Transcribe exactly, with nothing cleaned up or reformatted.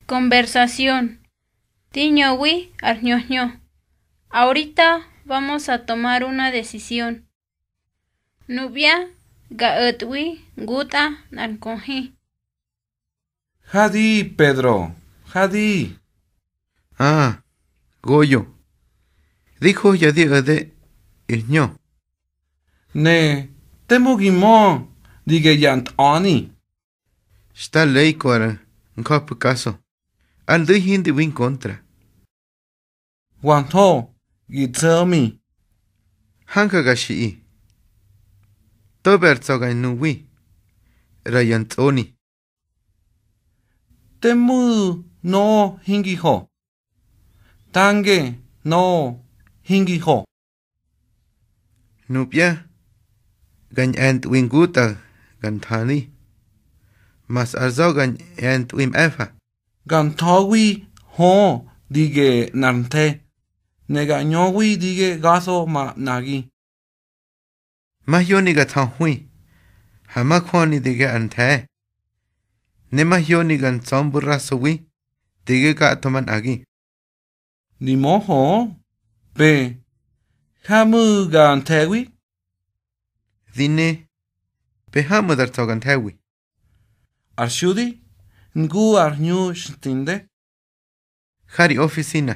Conversación. Di ñöwi ar hñö hñö. Ahorita vamos a tomar una decisión. Nupya ga o̱tꞌwi ngutꞌa nꞌar nköhi. Hadi, Pedro, hadi. Ah, goyo. Di johya di o̱de ir hñö. Ne te mu gi mö di geya ntꞌa̱ni. Xta Leiko ar njöpkaso, ár ndu̱i hindi ꞌwi nkontra. Wa ntho, gi tso̱mi. Hanja ga xiꞌi. Tobe ar tsa̱ ga nuwi, ꞌra ya ntsꞌoni. Te mu̱ nöꞌö hingi ho. Tange nöꞌö hingi ho. Nupya ga ñꞌe̱ntꞌwi ngutꞌa ga nthani. Masꞌar za̱ ga ñꞌe̱ntꞌwi mꞌe̱fa. Ga ntha̱wi hö di ge nꞌar nthe̱, ne ga ꞌñöwi di ge gaso manꞌagi. Mahyoni ga thöhwi, ha majöni di ge ar nthe̱. Ne mahyoni ga ntsa̱mburrasowi, di ge gatho manꞌagi. Di möhö, pe hamꞌu̱ ga nthe̱wi? Di ne, pe hamꞌu̱ dar tsa̱ ga nthe̱wi. Ar xudi ngu ar hñu xtinde. Ja ri ofisina,